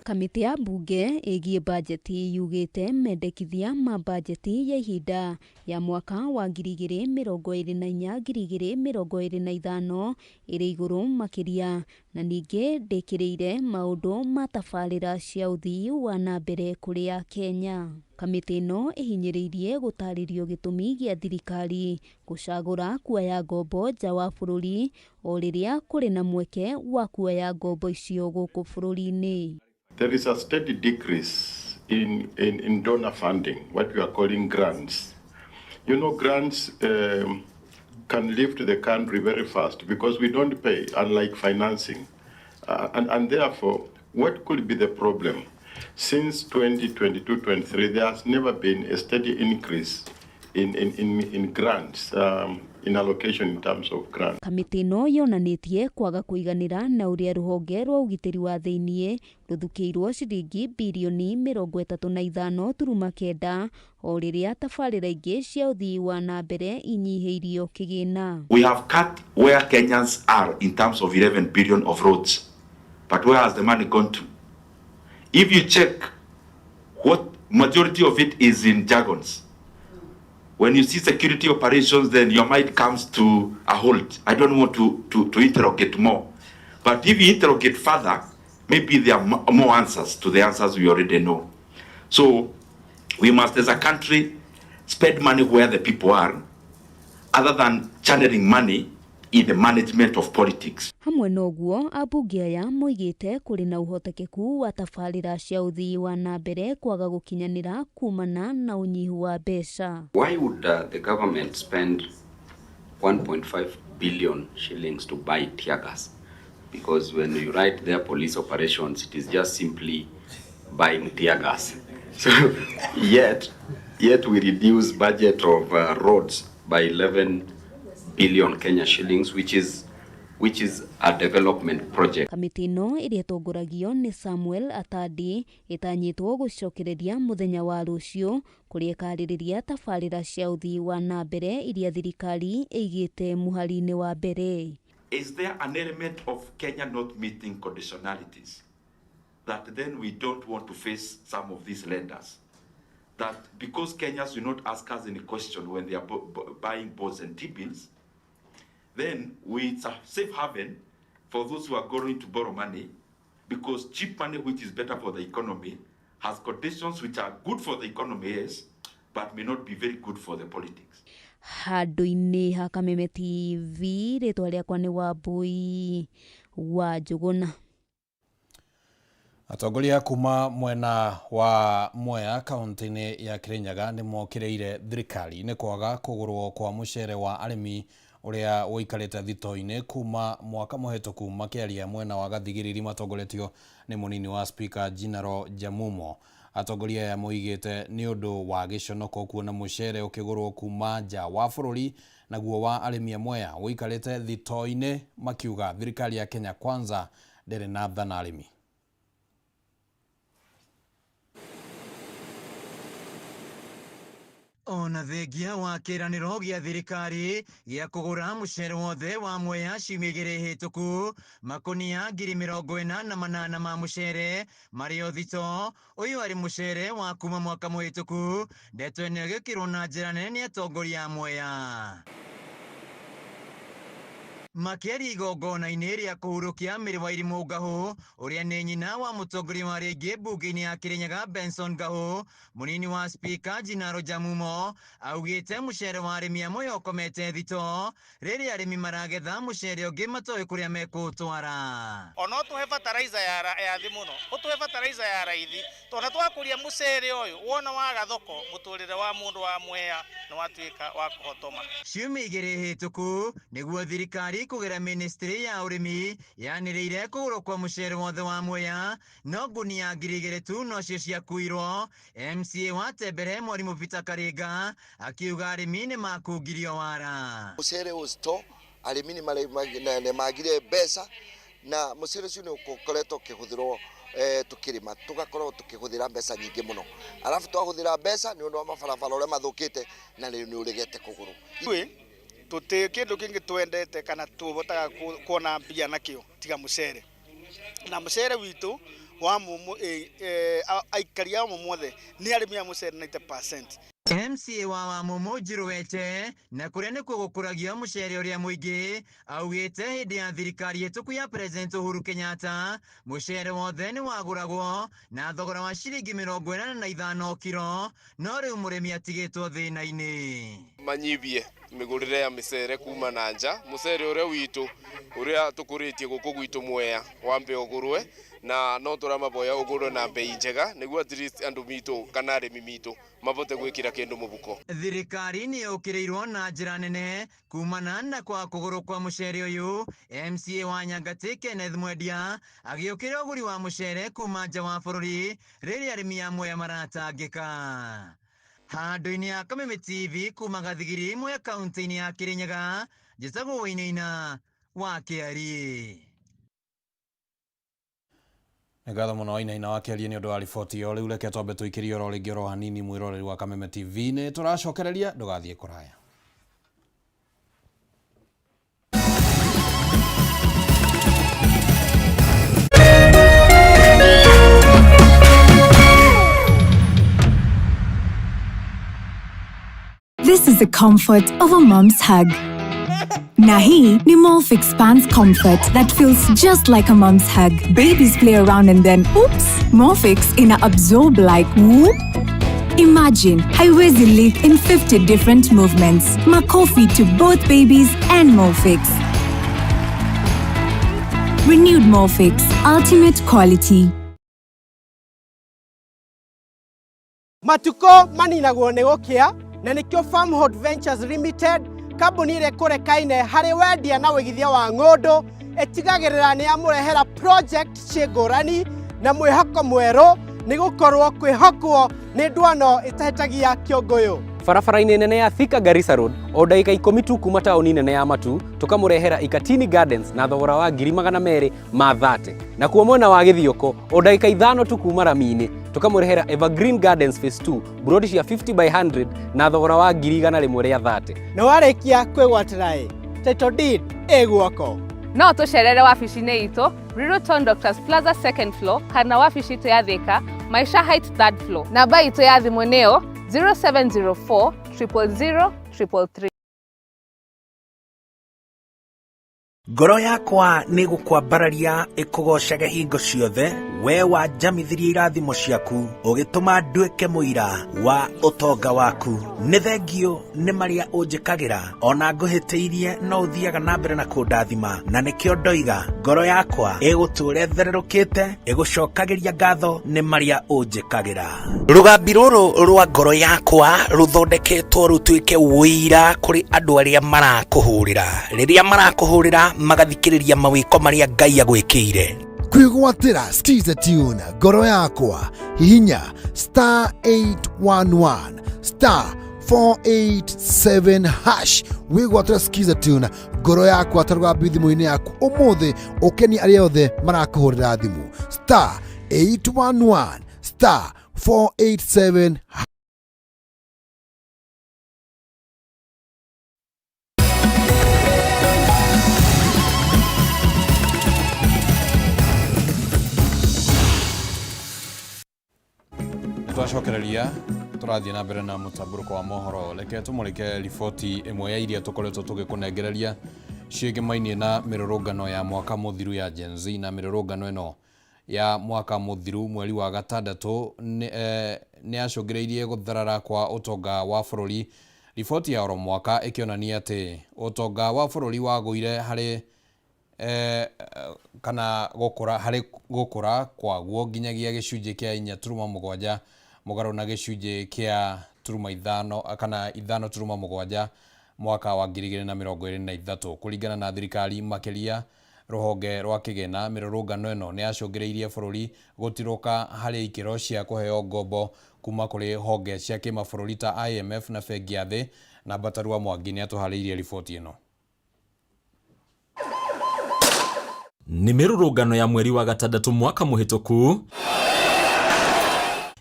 Kamĩtĩ ya mbunge ĩgiĩ bajeti yugĩte mendekithia ma bajeti ya ihinda ya mwaka wa 2024 2025 ĩrĩ igũrũ makĩria na ningĩ ndĩkĩrĩire maũndũ ma tabarĩra cia ũthii wa na mbere kũrĩ Akenya. Kamĩtĩ ĩno ĩhinyĩrĩirie gũtarĩrio gĩtũmi gĩa thirikari gũcagũra kuoya ngombo nja wa bũrũri o rĩrĩa kũrĩ na mweke wa kuoya ngombo icio gũkũ bũrũri-inĩ. There is a steady decrease in donor funding, what we are calling grants. You know, grants can lift the country very fast because we don't pay, unlike financing. And therefore, what could be the problem? Since 2022-23, there has never been a steady increase in grants, in allocation in terms of grants. Kamĩtĩ ĩno yonanĩtie kwaga kũiganĩra na ũrĩa rũhonge rwa ũgitĩri wa thĩiniĩ rũthukĩirwo ciringi birioni 35.9 o rĩrĩa tabarĩra ingĩ cia ũthii wa na mbere inyihĩirio kĩgĩna. We have cut where Kenyans are in terms of 11 billion of roads, but where has the money gone to? If you check, what majority of it is in jargons. When you see security operations, then your mind comes to a halt. I don't want to interrogate more. But if you interrogate further, maybe there are more answers to the answers we already know. So we must, as a country, spend money where the people are, other than channeling money in the management of politics. Hamwe na ũguo, ambunge aya moigĩte kũrĩ na ũhotekeku wa tabarĩra cia ũthii wa na mbere kwaga gũkinyanĩra kumana na ũnyihu wa mbeca. Why would the government spend 1.5 billion shillings to buy tear gas? Because when you write their police operations, it is just simply buying tear gas. So yet we reduce budget of roads by 11 billion Kenya shillings, which is a development project. Kamĩtĩ ĩno ĩrĩa ĩtongoragio nĩ Samuel Atandi ĩtanyĩtwo gũcokereria mũthenya wa rũciũ kũrĩa ĩkarĩrĩria tabarĩra cia ũthii wa na mbere iria thirikari ĩigĩte mũhari-inĩ wa mbere. Is there an element of Kenya not meeting conditionalities that then we don't want to face some of these lenders? That because Kenyans do not ask us any question when they are buying bonds and T-bills, then it's a safe haven for those who are going to borrow money, because cheap money, which is better for the economy, has conditions which are good for the economy, yes, but may not be very good for the politics. Handũ-inĩ ha Kameme TV, rĩtwa rĩakwa nĩ Wambui wa Njũgũna. Atongoria kuma mwena wa Mwea kaunti-inĩ ya Kirinyaga nĩ mokĩrĩire thirikari nĩ kwaga kũgũrwo kwa mũcere wa arĩmi ũrĩa ũikarĩte thito-inĩ kuma mwaka mũhĩtũku. Makĩaria mwena wa Gathigiriri matongoretio nĩ mũnini wa Speaker Jinaro Jamumo. Atongoria aya moigĩte nĩ ũndũ wa gĩconoko kuona mũcere ũkĩgũrwo kuma nja wa bũrũri naguo wa arĩmi a Mwea ũikarĩte thito-inĩ, makiuga thirikari ya Kenya Kwanza ndĩrĩ na tha na arĩmi. Ona thengia wa kĩranĩro gĩa thirikari gĩa kũgũra mũcere wothe wa Mwea ciumia igĩrĩ hĩtũku, makũnia 48,000 ma mũcere marĩ o thito. Ũyũ arĩ mũcere wa kuma mwaka mũhĩtũku. Ndeto ĩno ĩgĩkĩrwo na njĩra nene nĩ atongoria a Mwea. Makĩaria igongona-inĩ rĩa kũhurũkia Mary Wairimu Ngahũ ũrĩa nĩ nyina wa mũtongoria wa rĩngĩ mbunge-inĩ ya Kirinyaga Benson Ngahũ, mũnini wa Speaker Jinaro Jamumo augĩte mũcere wa arĩmi a Mwea ũkomete thito rĩrĩa arĩmi maragetha mũcere ũngĩ matoĩ kũrĩa mekũũtwara. Ona ũtũhe fertilizer ya thĩ mũno, ũtũhe fertilizer ya raithi, tondũ twakũria mũcere ũyũ wona waga thoko mũtũrĩre wa mũndũ wa Mwea nĩ watuĩka wa kũhotoma. Ciumia igĩrĩ hĩtũku nĩguo thirikari kũgera ministry ya ũrĩmi yanĩrĩire kũgũrwo kwa mũcere wothe wa Mwea, no ngunia 2,000 tu nocio ciakuirwo. MCA wa Tembere Mwarimũ Peter Karinga akiuga arĩmi nĩ makungirio wara. Mũcere ũcio arĩmi nĩ magire mbeca na mũcere ũcio nĩ ũkoretwo ũkĩhũthĩrwo tukĩrĩma tugakorwo tukĩhũthĩra mbeca nyingĩ mũno, arabu twahũthĩra mbeca nĩ ũndũ wa mabarabara ũrĩa mathũkĩte na rĩu nĩ ũregete kũgũrwo. Tuti kindu kingi twendete kana tubotaga kuona mbia nakio tiga mucere na mucere witu wa mumu aikari a mumu othe ni arimi a mucere 90%. MCA wa Wamumu Njiruwete na kũrĩa nĩkuo gũkũragio mũcere ũrĩa mũingĩ augĩte hĩndĩ ya thirikari hĩtũku ya President Uhuru Kenyatta mũcere wothe nĩ wagũragwo na thogora wa ciringi 85 kiro, no rĩu mũrĩmi atigĩtwo thĩna-inĩ. Manyibie mĩgũrĩre ya mĩcere kuma na nja, mũcere ũrĩa witũ ũrĩa tũkũrĩtie gũkũ gwitũ Mwea wambe ũgũrwe, na no tũramaboya ũgũrwe na bei njega nĩguo at least andũ mitũ kana arĩmi mitũ mabote gwĩkĩra kĩndũ mũbuko. Thirikari nĩ yũkĩrĩirwo na njĩra nene kumana na kwa kũgũrũ kwa mũcere ũyũ. MCA wa Nyangatĩ Kenneth Mwendia agĩũkĩrĩra ũgũri wa mũcere kuma nja wa bũrũri rĩrĩa arĩmi a Mwea maratangĩka. Handũ-inĩ ya Kameme TV kuma Gathigiri Mwea kaunti-inĩ ya Kirinyaga, njĩtagwo Wainaina wa Kĩarie. Nĩ ngatho mũno Wainaina wa Kĩarie nĩ ũndũ wa riboti ĩyo. Rĩu reke twambe tũikĩrie oro rĩngĩ oro hanini mwĩroreri wa Kameme TV. Nĩ tũracokereria, ndũgathiĩ kũraya. This is the comfort of a mom's hug. Na hii ni Molfix Pants Comfort that feels just like a mom's hug. Babies play around and then, oops, Molfix ina absorb like whoop. Imagine, haiwezi leak in 50 different movements. Makofi to both babies and Molfix. Renewed Molfix, ultimate quality. Matukũ maninagwo nĩ gũkĩa, na nĩkĩo Farmhold Ventures Limited, kambuni ĩrĩa ĩkũrekaine harĩ wendia na wĩigithia wa ng'ũndũ, ĩtigagĩrĩra nĩ yamũrehera project ciĩ ngũrani na mwĩhoko mwerũ, nĩ gũkorwo kwĩhokwo nĩ ndwano ĩtahĩtagia kĩũngũyũ. Barabara-inĩ nene ya Thika Garissa Road, o ndagĩka ikũmi tu kuma taũni nene ya Matu, tũkamũrehera Ikatini Gardens na thogora wa ngiri magana merĩ ma 30. Nakuo mwena wa Gĩthioko, o ndagĩka ithano tu kuma rami-inĩ, tũkamũrehera Evergreen Gardens Phase 2, buroti cia 50 by 100 na thogora wa ngiri igana rĩmwe rĩa 30. Na warĩkia kwĩgwatĩra ĩ, title deed ĩ guoko. No tũcerere wabici-inĩ itũ Ruiru Town Doctors Plaza second floor kana wabici itũ ya Thika Maisha Heights third floor. Namba itũ ya thimũ nĩyo 0704 000 333. Ngoro yakwa nĩ gũkwambararia ĩkũgoocage hingo ciothe, we wanjamithirie irathimo ciaku, ũgĩtũma nduĩke mũira wa ũtonga waku. Nĩ thengiũ nĩ marĩa ũnjĩkagĩra, ona ngũhĩtĩirie no ũthiaga na mbere na kũndathima, na nĩkĩo ndoiga ngoro yakwa ĩgũtũũra ĩthererũkĩte, ĩgũcokagĩria ngatho nĩ marĩa ũnjĩkagĩra. Rũgambi rũrũ rwa ngoro yakwa rũthondeketwo rũtuĩke ũira kũrĩ andũ arĩa marakũhũrĩra. Rĩrĩa marakũhũrĩra magathikĩrĩria mawĩko marĩa Ngai agwĩkĩire. Kwĩgwatĩra Skiza Tune ngoro yakwa, hihinya star 811 star 487 hash wĩgwatĩra Skiza Tune ngoro yakwa ta rũgambi thimũ-inĩ yaku ũmũthĩ, ũkenie arĩa othe marakũhũrĩra thimũ star 811 star 487. Twacokereria tũrathiĩ na mbere na mũtambũrũko wa mohoro. Reke tũmũrĩke riboti ĩmwe ya iria tũkoretwo tũgĩkũnengereria ciĩgĩmainie na mĩrũrũngano ya mwaka mũthiru ya Gen Z. Na mĩrũrũngano ĩno ya mwaka mũthiru mweri wa gatandatũ nĩ yacũngĩrĩirie gũtharara kwa ũtonga wa bũrũri. Riboti ya oro mwaka ĩkĩonania atĩ ũtonga wa bũrũri wagũire harĩ kana gũkũra harĩ gũkũra kwaguo nginyagia gĩcunjĩ kĩa inya turuma mũgwanja mũgarũ na gĩcunjĩ kĩa turuma ithano kana ithano turuma mũgwanja mwaka wa ngiri igĩrĩ na mĩrongo ĩrĩ na ithatũ. Kũringana na thirikari, makĩria rũhonge rwa kĩgĩna, mĩrũrũngano ĩno nĩ yacũngĩrĩirie bũrũri gũtirũka harĩ ikĩro cia kũheo ngombo kuma kũrĩ honge cia kĩmabũrũri ta IMF na Bengi ya Thĩ. Na Mbatarua Mwangi nĩ atũharĩirie riboti ĩno. Nĩ mĩrũrũngano ya mweri wa gatandatũ mwaka mũhĩtũku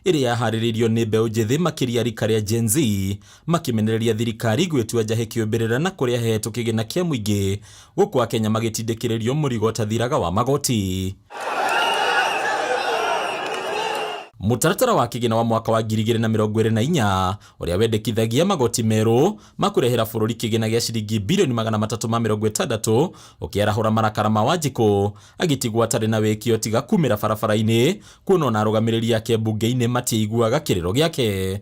ĩrĩa yaharĩrĩirio nĩ mbeũ njĩthĩ makĩria rika rĩa Gen Z, makĩmenereria thirikari gwĩtua njahĩ kĩũmbĩrĩra na kũrĩa hehetwo kĩgĩna kĩa mũingĩ gũkũ Akenya magĩtindĩkĩrĩrio mũrigo ũtathiraga wa magoti. Mũtaratara wa kĩgĩna wa mwaka wa 2024 ũrĩa wendekithagia magoti merũ ma kũrehera bũrũri kĩgĩna gĩa ciringi birioni magana matatũ ma mĩrongo ĩtandatũ ũkĩarahũra marakara ma Wanjikũ agĩtigwo atarĩ na wĩkio tiga kumĩra barabara-inĩ kuona ona arũgamĩrĩri ake mbunge-inĩ matiaiguaga kĩrĩro gĩake.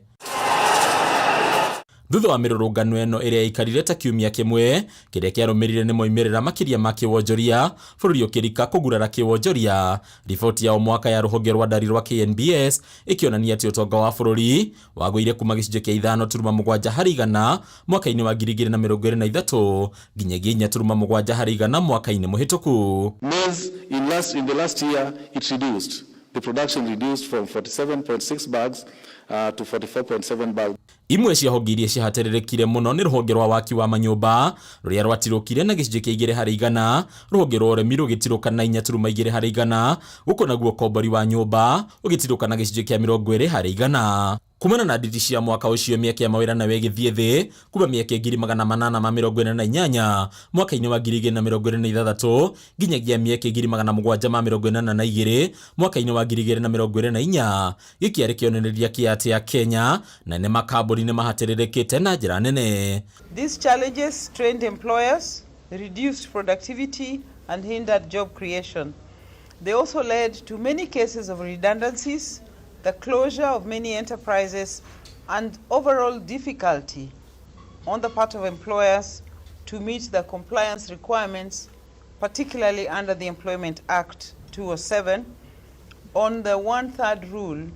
Thutha wa mĩrũrũngano ĩno ĩrĩa yaikarire ta kiumia kĩmwe, kĩrĩa kĩarũmĩrĩire nĩ moimĩrĩra makĩria ma kĩwonjoria, bũrũri ũkĩrika kũgurara kĩwonjoria. Riboti ya o mwaka ya rũhonge rwa ndari rwa KNBS ĩkĩonania atĩ ũtonga wa bũrũri wagũire kuma gĩcunjĩ kĩa 5.7 harĩ igana mwaka-inĩ wa 2023 nginyagia 4.7 harĩ igana mwaka-inĩ mũhĩtũku. Maize in the last year it reduced. The production reduced from 47.6 bags to 44.7 bags. Imwe cia honge iria ciahatĩrĩrĩkire mũno nĩ rũhonge rwa waki wa manyũmba rũrĩa rwatirũkire na gĩcunjĩ kĩa 2 harĩ igana, rũhonge rwa ũrĩmi rũgĩtirũka na 4.2 harĩ igana, gũkũ naguo ũkombori wa nyũmba ũgĩtirũka na gĩcunjĩ kĩa 20 harĩ igana. Kumana na nditi cia mwaka ũcio mĩeke ya mawĩra nayo ĩgĩthiĩ thĩ kuma mĩeke 848 mwaka-inĩ wa 2026 nginyagia mĩeke 782 mwaka-inĩ wa 2024. Gĩkĩ arĩ kĩonereria kĩa atĩ Akenya na nĩ makambuni nĩ mahatĩrĩrĩkĩte na njĩra nene. These challenges strained employers, reduced productivity and hindered job creation. They also led to many cases of redundancies, the closure of many enterprises, and overall difficulty on the part of employers to meet the compliance requirements, particularly under the Employment Act 207, on the one-third rule,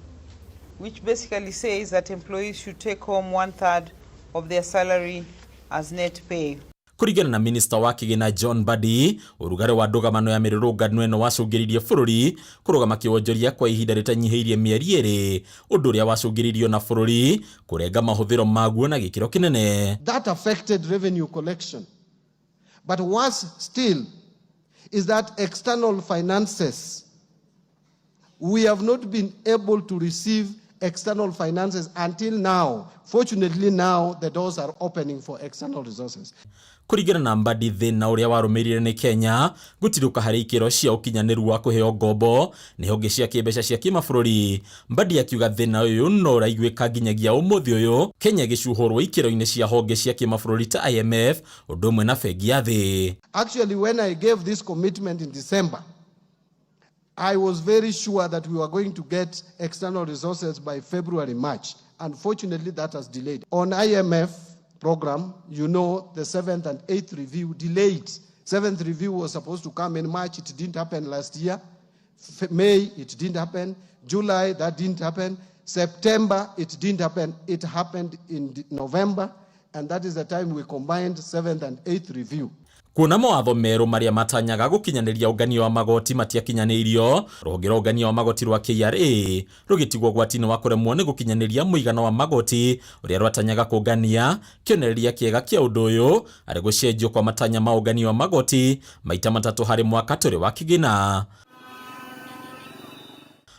which basically says that employees should take home one-third of their salary as net pay. Kũringana na minista wa kĩgĩna John Mbadi, ũrugarĩ wa ndũgamano ya mĩrũrũngano ĩno wacũngĩrĩirie bũrũri kũrũgama kĩwonjoria kwa ihinda rĩtanyihĩirie mĩeri 2, ũndũ ũrĩa wacũngĩrĩirio na bũrũri kũrenga mahũthĩro maguo na gĩkĩro kĩnene. That affected revenue collection. But worse still is that external finances, we have not been able to receive external finances until now. Fortunately now the doors are opening for external resources. Kũringana na Mbadi, thĩna ũrĩa warũmĩrĩire nĩ Kenya gũtirũka harĩ ikĩro cia ũkinyanĩru wa kũheo ngombo nĩ honge cia kĩmbeca cia kĩmabũrũri. Mbadi akiuga thĩna ũyũ no ũraiguĩka nginyagia ũmũthĩ ũyũ, Kenya ĩgĩcuhũrwo ikĩro-inĩ cia honge cia kĩmabũrũri ta IMF ũndũ ũmwe na bengi ya thĩ. Actually, when I gave this commitment in December, I was very sure that we were going to get external resources by February, March. Unfortunately, that has delayed. On IMF program, you know, the 7th and 8th review delayed. 7th review was supposed to come in March. It didn't happen last year. May, it didn't happen. July, that didn't happen. September, it didn't happen. It happened in November, and that is the time we combined 7th and 8th review. Kuona mawatho merũ marĩa matanyaga gũkinyanĩria ũngania wa magoti matiakinyanĩirio, rũhonge rwa ũngania wa magoti rwa KRA rũgĩtigwo ũgwati-inĩ wa kũremwo nĩ gũkinyanĩria mũigana wa magoti ũrĩa rwatanyaga kũngania. Kĩonereria kĩega kĩa ũndũ ũyũ arĩ gũcenjio kwa matanya ma ũngania wa magoti maita matatũ harĩ mwaka tũrĩ wa kĩgĩna.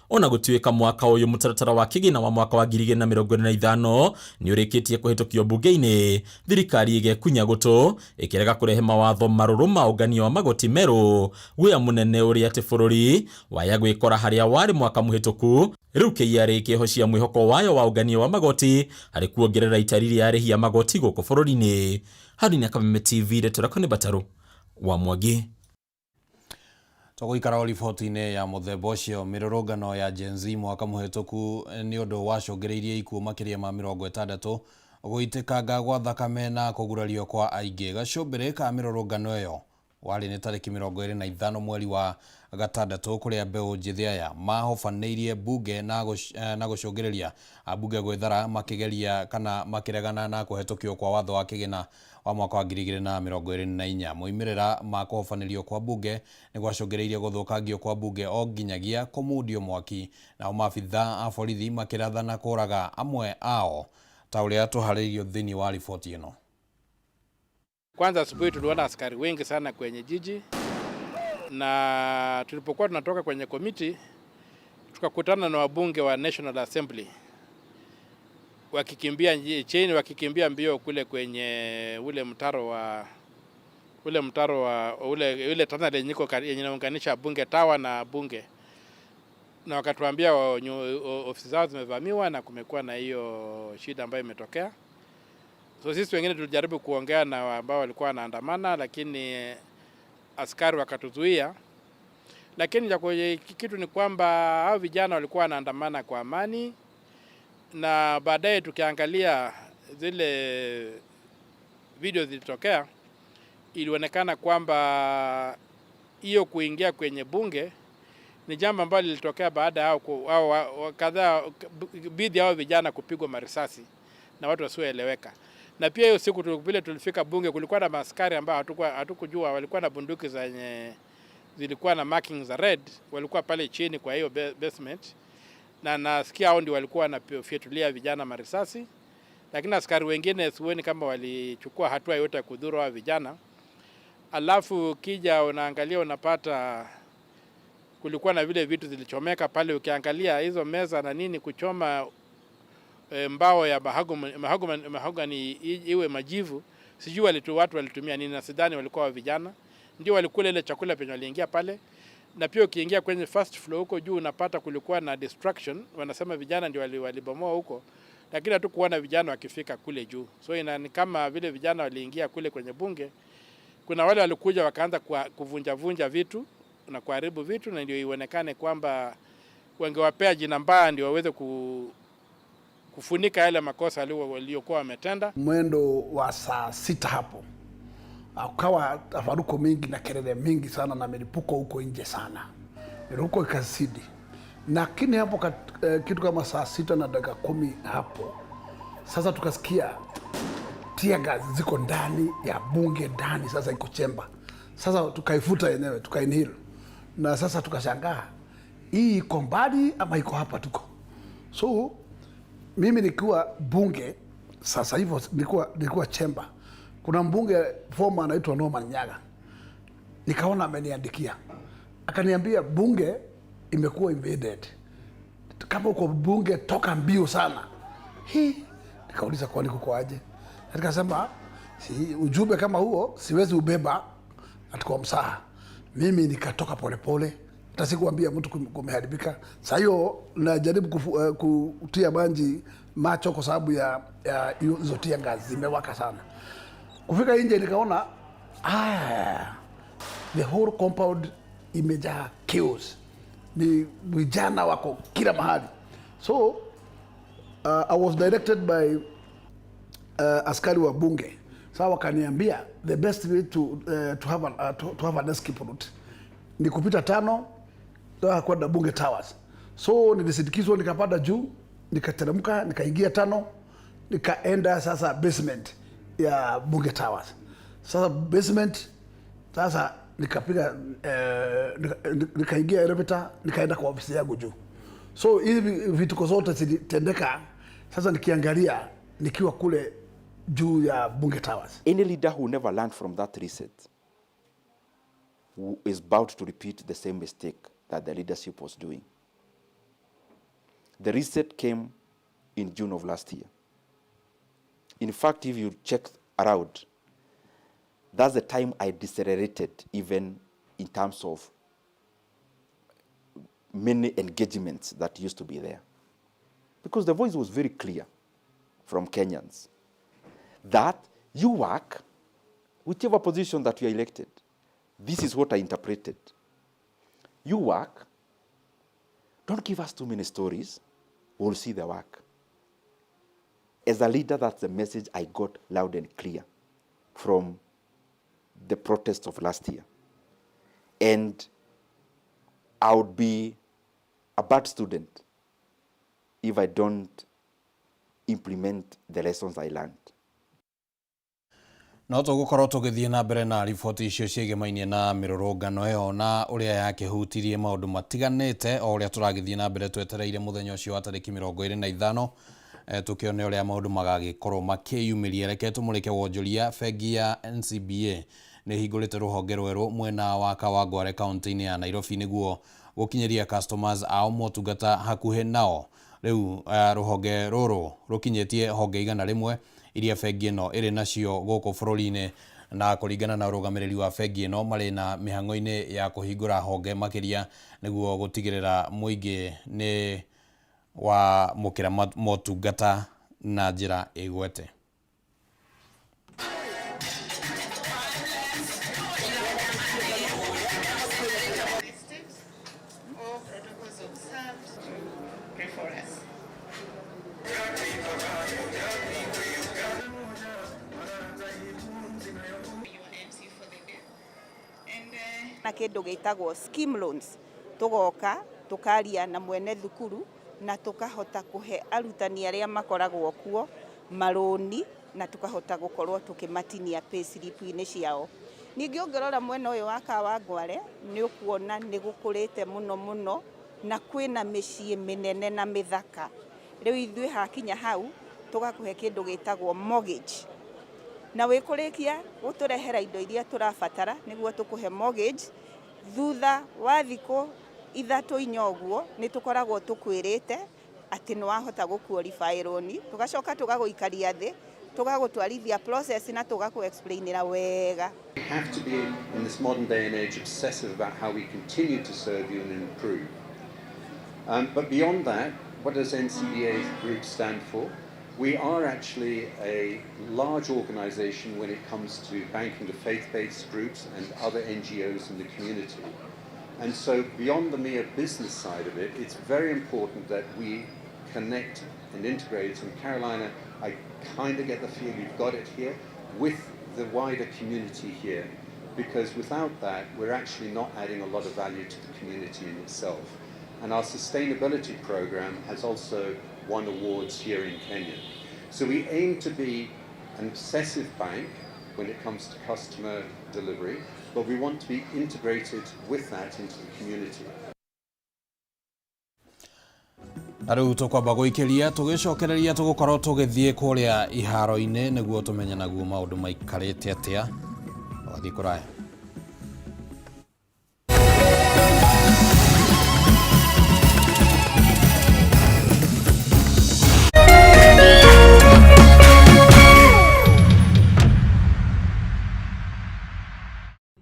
Ona gũtuĩka mwaka ũyũ mũtaratara wa kĩgĩna wa mwaka wa 2025 nĩ ũrĩkĩtie kũhĩtũkio mbunge-inĩ, thirikari ĩgekunya gũtũ ĩkĩrega kũrehe mawatho marũrũ ma ũngania wa magoti merũ. Guoya mũnene ũrĩa atĩ bũrũri waya gwĩkora harĩa warĩ mwaka mũhĩtũku, rĩu KRA ĩkĩhocia mwĩhoko wayo wa ũngania wa magoti harĩ kuongerera itari rĩa arĩhi a magoti gũkũ bũrũri-inĩ. Harĩ Kameme TV, ndeto nĩ Batarũ wa Mwangi. Tũgũikara riboti-inĩ ya mũthemba ũcio. Mĩrũrũngano ya Gen Z mwaka mũhĩtũku nĩ ũndũ wacũngĩrĩirie ikuũ makĩria ma 60, gũitĩkanga gwa thakame na kũgurario kwa aingĩ. Gacũmbĩrĩ ka mĩrũrũngano ĩyo warĩ nĩ tarĩki 25 mweri wa gatandatũ, kũrĩa mbeũ njĩthĩ aya mahobanĩirie mbunge na gũcũngĩrĩria ambunge gwĩthara makĩgeria kana makĩregana na kũhetũkio kwa watho wa kĩgĩna wa mwaka wa 2024. Moimĩrĩra ma kũhobanĩrio kwa mbunge nĩ gwacũngĩrĩirie gũthũkangio kwa mbunge o nginyagia kũmundio mwaki, nao maabitha a borithi makĩrathana kũraga amwe ao, ta ũrĩa tũharĩirio thĩinĩ wa riboti ĩno. Kwanza asubuhi tuliona askari wengi sana kwenye jiji, na tulipokuwa tunatoka kwenye komiti tukakutana na wabunge wa National Assembly wakikimbia chini, wakikimbia mbio kule kwenye ule mtaro wa ule tunnel yenye inaunganisha bunge tawa na bunge, na wakatuambia ofisi zao zimevamiwa na kumekuwa na hiyo shida ambayo imetokea. So sisi wengine tulijaribu kuongea na ambao walikuwa wanaandamana, lakini askari wakatuzuia. Lakini kitu ni kwamba hao vijana walikuwa wanaandamana kwa amani, na baadaye tukiangalia zile video zilitokea, ilionekana kwamba hiyo kuingia kwenye bunge ni jambo ambalo lilitokea baada ya hao kadhaa bidhi hao vijana kupigwa marisasi na watu wasioeleweka. Na pia hiyo siku vile tulifika bunge, kulikuwa na maaskari ambao hatukujua walikuwa na bunduki zenye zilikuwa na markings za red, walikuwa pale chini kwa hiyo basement, na nasikia hao ndio walikuwa wanafyetulia vijana marisasi, lakini askari wengine sioni kama walichukua hatua yote ya kudhuru hao vijana. Alafu kija unaangalia unapata kulikuwa na vile vitu zilichomeka pale, ukiangalia hizo meza na nini kuchoma mbao ya mahogany iwe majivu, sijui watu walitumia nini, na sidhani walikuwa wa vijana ndio walikula ile chakula penye waliingia pale. Na pia ukiingia kwenye first floor huko juu unapata kulikuwa na destruction, wanasema vijana ndio walibomoa huko, lakini hatukuona vijana wakifika kule juu. So ina ni kama vile vijana waliingia kule kwenye bunge, kuna wale walikuja wakaanza kuvunja vunja vitu na kuharibu vitu, na ndio ionekane kwamba wangewapea jina mbaya ndio waweze kufunika yale makosa waliokuwa wametenda. Mwendo wa saa 6 hapo ukawa tafaruko mingi na kelele mingi sana na milipuko huko nje sana, milipuko ikazidi. Lakini hapo kitu kama saa 6:10 hapo sasa tukasikia tear gas ziko ndani ya bunge ndani, sasa iko chemba. Sasa tukaifuta yenyewe, tukainhale, na sasa tukashangaa hii iko mbali ama iko hapa tuko. So mimi nikiwa bunge sasa hivyo nilikuwa chemba, kuna mbunge former anaitwa Norman Nyaga, nikaona ameniandikia akaniambia bunge imekuwa invaded, kama uko bunge toka mbio sana. Hii nikauliza kwani kuko aje? Nikasema si ujumbe kama huo siwezi ubeba atakuwa msaha. Mimi nikatoka polepole, hata sikuambia mtu kumeharibika. Sasa hiyo najaribu kutia maji macho kwa sababu ya hizo tear gas zimewaka sana. Kufika nje nikaona the whole compound imejaa chaos, ni vijana wako kila mahali. So I was directed by askari wa bunge. Sasa wakaniambia the best way to have an escape route ni kupita 5 kwenda Bunge Towers. So nilisindikizwa nikapanda juu, nikateremka, nikaingia 5, nikaenda sasa basement ya Bunge Towers. Sasa basement sasa nikapiga nikaingia elevator, nikaenda kwa ofisi yangu juu. So hivi vituko zote zilitendeka sasa nikiangalia nikiwa kule juu ya Bunge Towers. Any leader who never learned from that reset is bound to repeat the same mistake that the leadership was doing. The reset came in June of last year. In fact, if you check around, that's the time I decelerated even in terms of many engagements that used to be there. Because the voice was very clear from Kenyans that you work, whichever position that you are elected, this is what I interpreted. You work, don't give us too many stories, we'll see the work. As a leader, that's the message I got loud and clear from the protests of last year. And I would be a bad student if I don't implement the lessons I learned. No tũgũkorwo tũgĩthiĩ na mbere na riboti icio ciĩgemainie na mĩrũrũngano ĩyo na ũrĩa yakĩhutirie maũndũ matiganĩte o ũrĩa tũragĩthiĩ na mbere twetereire mũthenya ũcio wa tarĩki 25 tũkĩone ũrĩa maũndũ magagĩkorwo makĩyumĩria. Reke tũmũrĩke wonjoria. Bengi ya NCBA nĩ ĩhingũrĩte rũhonge rwerũ mwena wa Kawangware kaunti-inĩ ya Nairobi nĩguo gũkinyĩria customers ao motungata hakuhĩ nao. Rĩu rũhonge rũrũ rũkinyĩtie honge 100 iria bengi ĩno ĩrĩ nacio gũkũ bũrũri-inĩ, na kũringana na ũrũgamĩrĩri wa bengi ĩno marĩ na mĩhang'o-inĩ ya kũhingũra honge makĩria nĩguo gũtigĩrĩra mũingĩ nĩ wa mũkĩra motungata na njĩra ĩgwete. Na kĩndũ gĩtagwo scheme loans, tũgoka tũkaria na mwene thukuru na tũkahota kũhe arutani arĩa makoragwo kuo marũni na tũkahota gũkorwo tũkĩmatinia pay slip-inĩ ciao. Ningĩ ũngĩrora mwena ũyũ wa Kawangware nĩ ũkuona nĩ gũkũrĩte mũno mũno na kwĩna mĩciĩ mĩnene na mĩthaka. Rĩu ithuĩ hakinya hau tũgakũhe kĩndũ gĩtagwo mortgage, na wĩkũrĩkia gũtũrehera indo iria tũrabatara nĩguo tũkũhe mortgage. Thutha wa thikũ 3 4 ũguo nĩ tũkoragwo tũkwĩrĩte atĩ nĩ wahota gũ qualify loan, tũgacoka tũgagũikaria thĩ, tũgagũtwarithia process na tũgakũ explainĩra wega. We have to be, in this modern day and age, obsessive about how we continue to serve you and improve. But beyond that, what does NCBA Group stand for? We are actually a large organization when it comes to banking to faith-based groups and other NGOs in the community. And so beyond the mere business side of it, it's very important that we connect and integrate. And Carolina, I kind of get the feel you've got it here, with the wider community here, because without that, we're actually not adding a lot of value to the community in itself. And our sustainability program has also won awards here in Kenya. So we aim to be an obsessive bank when it comes to customer delivery, but we want to be integrated with that into the community. Na rĩu tũkwamba gũikĩria tũgĩcokereria tũgũkorwo tũgĩthiĩ kũrĩa iharo-inĩ nĩguo tũmenye naguo maũndũ maikarĩte atĩa. Ũgathiĩ kũraya.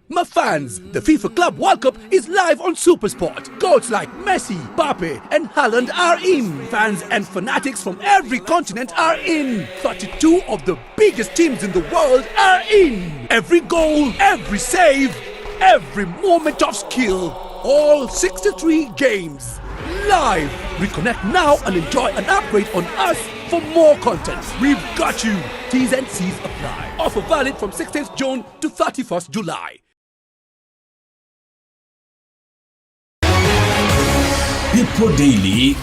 My fans, the FIFA Club World Cup is live on SuperSport. Goats like Messi, Mbappe, and Haaland are in. Fans and fanatics from every continent are in. 32 of the biggest teams in the world are in. Every goal, every save, every moment of skill. All 63 games. Live. Reconnect now and enjoy an upgrade on us for more content. We've got you. T's and C's apply. Offer valid from 16th June to 31st July. People Daily.